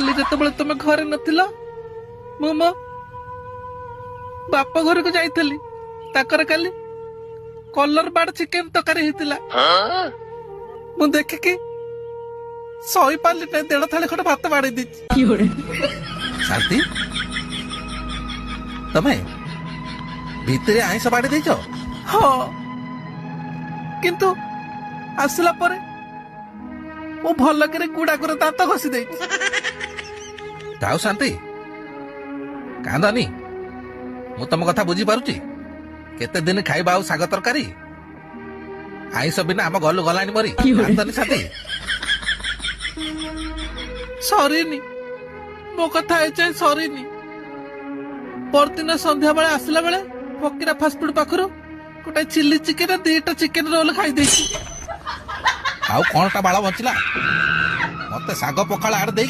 କାଲି ଯେତେବେଳେ ତମେ ଘରେ ନଥିଲ, ମୁଁ ମୋ ବାପ ଘରକୁ ଯାଇଥିଲି। ତାଙ୍କର କାଲି କଲର ବାର୍ଡ ଚିକେନ ତରକାରୀ ହେଇଥିଲା। ମୁଁ ଦେଖିକି ସହି ପାରିଲି ନାହିଁ, ଦେଢ ଥାଳି ଖଣ୍ଡେ ଭାତ ବାଡେଇ ଦେଇଛି। ଶାନ୍ତି, ତମେ ଭିତରେ ଆଇଁଷ ବାଡେଇ ଦେଇଛ? ହଁ, କିନ୍ତୁ ଆସିଲା ପରେ ମୁଁ ଭଲ କରି ଗୁଡାକର ଦାନ୍ତ ଘଷି ଦେଇଛି। ଯାଉ ଶାନ୍ତି, କାନ୍ଦନି, ମୁଁ ତମ କଥା ବୁଝିପାରୁଛି। କେତେ ଦିନ ଖାଇବା ଆଉ ଶାଗ ତରକାରୀ? ଆଇଁଷ ବିନା ଆମ ଗଲୁ ଗଲାଣି ମରି। କାନ୍ଦନି ଶାନ୍ତି। ସରିନି ମୋ କଥା, ଏଯାଏଁ ସରିନି। ପରଦିନ ସନ୍ଧ୍ୟା ବେଳେ ଆସିଲା ବେଳେ ଫକିରା ଫାଷ୍ଟଫୁଡ ପାଖରୁ ଗୋଟେ ଚିଲି ଚିକେନ, 2ଟା ଚିକେନ ରୋଲ ଖାଇ ଦେଇଛି। ଆଉ କଣଟା ବାଳ ବଞ୍ଚିଲା? ମତେ ଶାଗ ପଖାଳ ଆଡେ ଦେଇକି